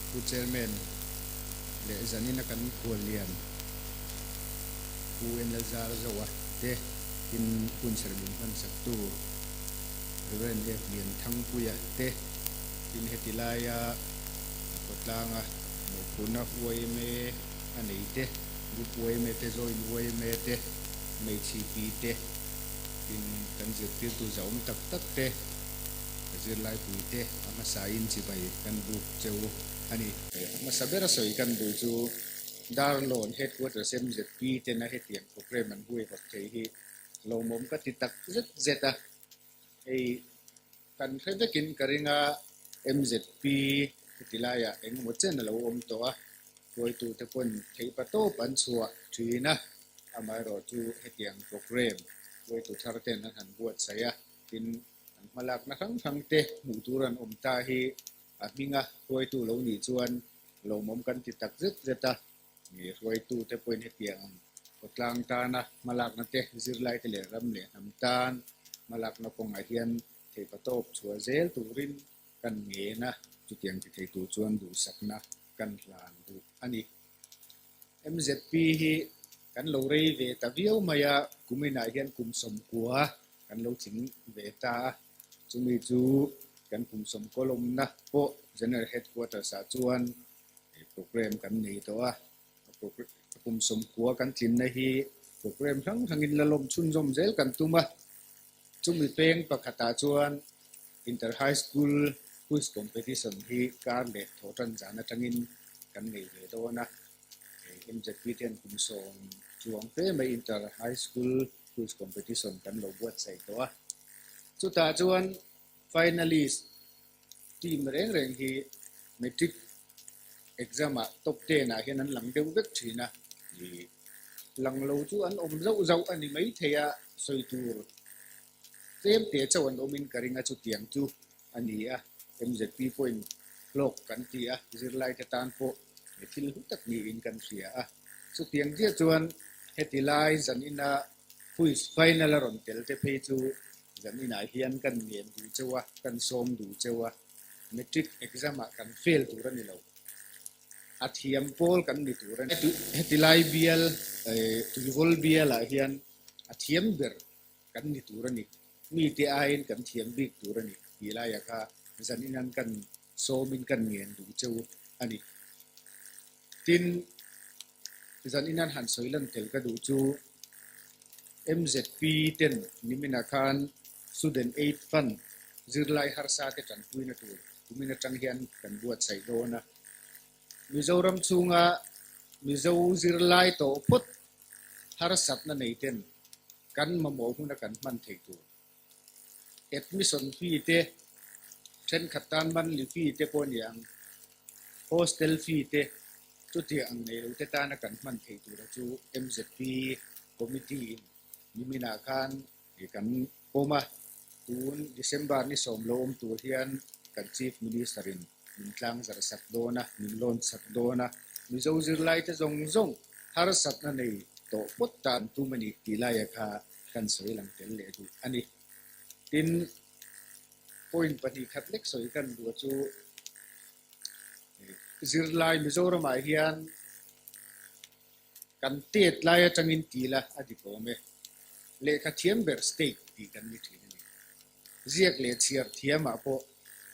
Pu Chairman leh zanina kan khuallian Pu NL Zarzoa te tin hunserh min hmansaktu Rev. F. Lianthangpuia te tin heti laia a khawtlanga mawhphurhna yma a nei te, Group yma te, Joint yma te, Hmeichhi pi te tin kan zirtirtu zahawm tak tak te, ka zirlaipui te a hmasain chibai kan buk cheu a ni. A hmasa bera sawi kan duh chu Darlawn Headquarters MZP tena hetiang programme an huaihawt thei hi lawmawm ka ti tak zet zet a, hei kan hre vekin ka ring a, MZP heti laiah engemaw chen a lo awm tawh a, hruaitute pawn theihpatawp an chhuah thin a, amaherawhchu hetiang programme hruaitu thar ten an han buatsaih a, tin An hmalakna hrang hrang te hmuh tur an awm ta hi a hminga hruaitu lo nih chuan lawmawm kan ti tak zet zet a, mi hruaitu te pawhin hetiang ang khawtlang tana hmalakna te, zirlai te leh ram leh hnam tan hmalakna kawngah hian theihpatawp chhuah zel turin kan ngen a, chutiang ti thei tur chuan duhsakna kan hlan duh a ni. MZP hi kan lo rei ve ta viau mai a, kuminah hian kum 90 kan lo tling ve ta a, chumi chu kan kum 90 lawmna pawh General Headquarters ah chuan programme kan nei tawh a, kum 90 kan tlinna hi programme hrang hrangin la lawm chhunzawm zel kan tum a, chumi peng pakhatah chuan Inter High School Quiz Competition hi kar leh thawhtan zan atangin kan nei ve dawn a, MZP te hian kum 10 chuang fe mai Inter High School Quiz Competition kan lo buatsaih tawh a, chutah chuan finalist team reng reng hi Matric exam ah top 10 ah hian an lang deuh vek thin a, lang lo chu an awm zauh zauh a ni maithei a, sawi tur Tlem te chauh an awmin ka ring a, chutiang chu a ni a, MZP pawhin hlawk kan ti a, zirlaite tan pawh thil hlu tak niin kan hria a. Chutiang chiah chuan heti lai zanina quiz final a rawn tel te phei chu zaninah hian kan ngen duh cheu a, kan sawm duh cheu a, matric exam ah kan fail tur a ni lo, a thiam pawl kan ni tur a ni. Heti lai bial, Tuivawl bialah hian a thiam ber kan ni tur a ni, mite aiin kan thiam bik tur a ni tih laiah kha zanin an kan sawmin kan ngen duh cheu a ni. Tin, zanin an han sawi lan tel ka duh chu MZP ten niminah khan Student Aid Fund zirlai harsa te tanpuina tur kumin atang hian kan buatsaih dawn a. Mizoram chhunga Mizo zirlai tawh phawt harsatna nei ten kan mamawh huna kan hman thei tur admission fee te, thenkhat tan monthly fee te pawh a ni ang, hostel fee te chutiang ang nei lo te tana kan hman thei tura chu MZP committee in niminah khan kan pawm a, tun December ni 10 lo awm tur hian kan Chief Minister in min tlang zarh sak dawn a, min lawn sak dawn a, Mizo zirlai te zawng zawng harsatna nei tawh phawt tan tum a ni tih laia kha kan sawi lang tel leh duh a ni. Tin, point 2 khat lek sawi kan duh chu zirlai Mizoramah hian kan tet lai atangin ti la a dik awm e. Lehkha thiam ber state tih kan ni thin a ni. Ziak leh chhiar thiamah pawh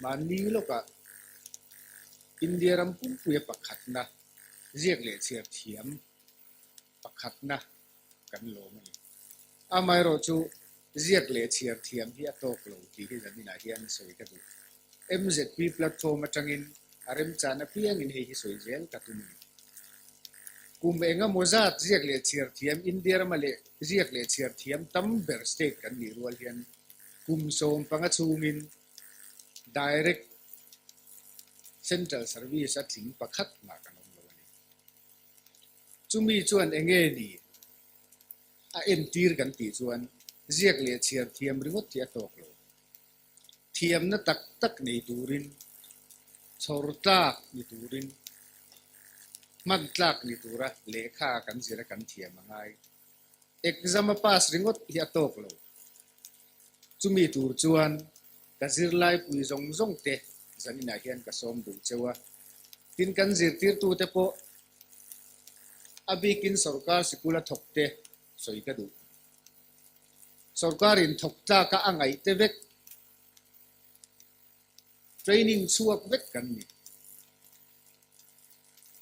mahni lawkah India ram pumpuia pakhatna ziak leh chhiar thiam pakhatna kan lawm a ni. Amaherawhchu ziak leh chhiar thiam hi a tawk lo tih hi zaninah hian sawi ka duh. MZP platform atangin a remchan apiangin hei hi sawi zel ka tum a ni. Kum engemaw zat ziak leh chhiar thiam India rama leh ziak leh chhiar thiam tam ber state kan nih rual hian kum 15 chhungin direct central service a tling pakhat mah kan awm lo a ni. Chumi chuan enge ni a entir kan tih chuan ziak leh chhiar thiam ringawt hi a tawk lo. Thiamna tak tak nei turin, chhawr tlak ni turin, hman tlak ni tura lehkha kan zir a kan thiam a ngai. Exam a pass ringawt hi a tawk lo. Chumi tur chuan ka zirlaipui zawng zawng te Zaninah hian ka sawm duh cheu a. Tin, kan zirtirtute pawh a bikin sorkar sikula thawkte sawi ka duh. Sorkarin thawk tlaka a ngaihte vek training chhuak vek kan ni.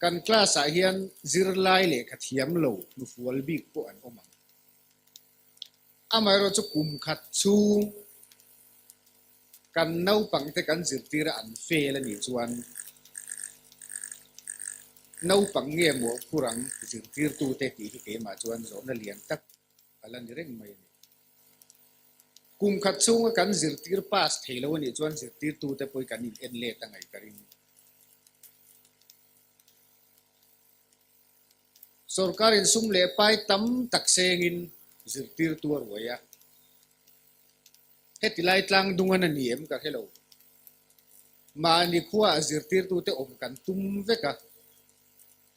Kan class-ah hian zirlai lehkha thiam lo hnufual bik pawh an awm ang. Amaherawhchu kum khat chhung kan naupangte kan zirtir a an fail a nih chuan naupang nge mawhphur ang zirtirtute tih hi keimah chuan zawhna lian tak a la ni reng mai a ni. Kum khat chhunga kan zirtir pass thei lo a nih chuan zirtirtute pawh hi kan in en let a ngaih ka ring. Sorkarin sum leh pai tam tak sengin zirtirtu a ruai a. Heti lai tlang dung an a ni em ka hre lo. Mahni khuaah zirtirtute awm kan tum vek a.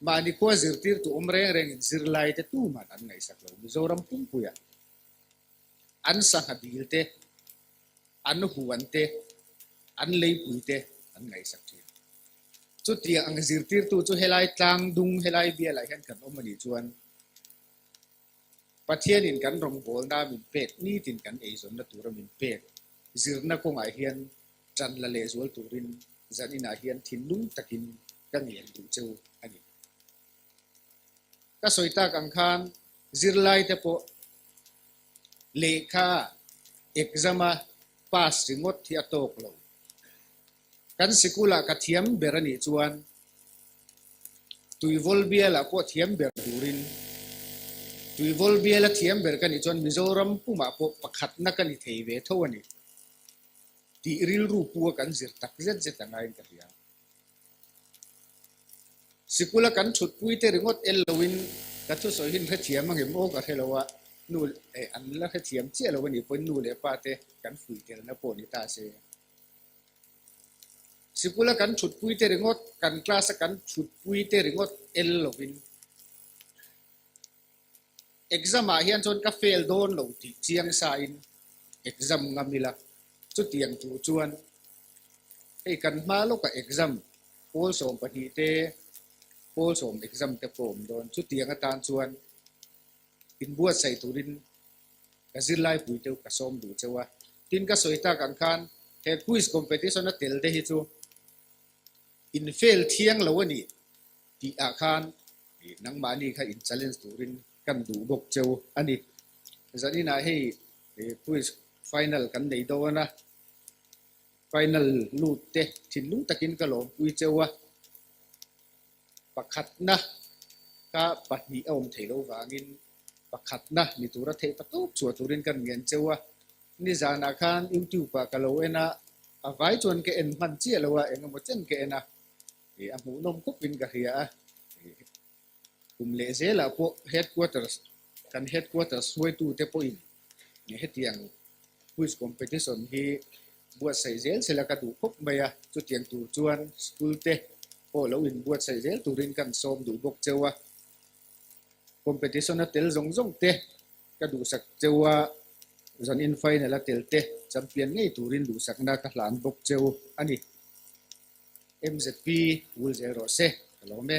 Mahni khua zirtirtu awm reng rengin zirlaite tuman an ngaihsak lo. Mizoram pumpuiah an sangha dil te, an huan te, an leipui te an ngaihsak thin. Chutiang ang zirtirtu chu helai tlang dung, helai bialah hian kan awm a nih chuan Pathianin kan rawngbawlna min pek, nitin kan eizawnna tura min pek zirna kawngah hian ṭan la lehzual turin zaninah hian thinlung takin ka ngen duh cheu a ni. Ka sawi tak ang khan zirlaite pawh lehkha exam-a pass ringawt hi a tawk lo. Kan sikulah ka thiam ber a nih chuan Tuivawl bialah pawh thiam ber turin Tuivawl biala thiam ber ka nih chuan Mizoram pumah pawh pakhatna ka ni thei ve tho a ni tih rilru pu a kan zir tak zet zet a ngaiin ka hria. Sikula kan thutpui te ringawt el loin ka thusawi hi an hrethiam angem aw ka hre lo a, nu eh an la hrethiam chiah lo a nih pawhin nu leh pa te kan fuih telna pawh ni ta se. Sikula kan thutpui te ringawt, kan class a kan thutpui te ringawt el lovin exam ah hian chuan ka fail dawn lo tih chiang sa in exam ngam ila chutiang tur chuan hei kan hma lawkah exam pawl 12 te pawl 10 exam te pawh a awm dawn chutiang atan chuan inbuatsaih turin ka zirlai pui deuh ka sawm duh cheu a. Tin ka sawi tak ang khan he quiz competition a tel te hi chu in fail thiang lo a ni tih ah khan nangmahni kha in challenge turin kan duh bawk cheu a ni. Zaninah hei quiz final kan nei dawn a, final lut te thinlung takin ka lawmpui cheu a. Pakhatna ka pahnih a awm thei lo vangin pakhatna ni tura theih ta tawp chhuah turin kan ngen cheu a. Nizanah khan YouTube ah ka lo en a, a vai chuan ka en hman chiah lo a, eng emaw chen ka en a, a hmuhnawm khawpin ka hria a. Kum leh zelah pawh headquarters, kan headquarters hruaitute pawhin hetiang quiz competition hi buatsaih zel sela ka duh khawp mai a, chutiang tur chuan school te pawh lo inbuatsaih zel turin kan sawm duh bawk cheu a. Competition a tel zawng zawng te ka duhsak cheu a, zanin final a tel te champion ngei turin duhsakna ka hlan bawk cheu a ni. MZP vul zel rawh se, ka lawm e.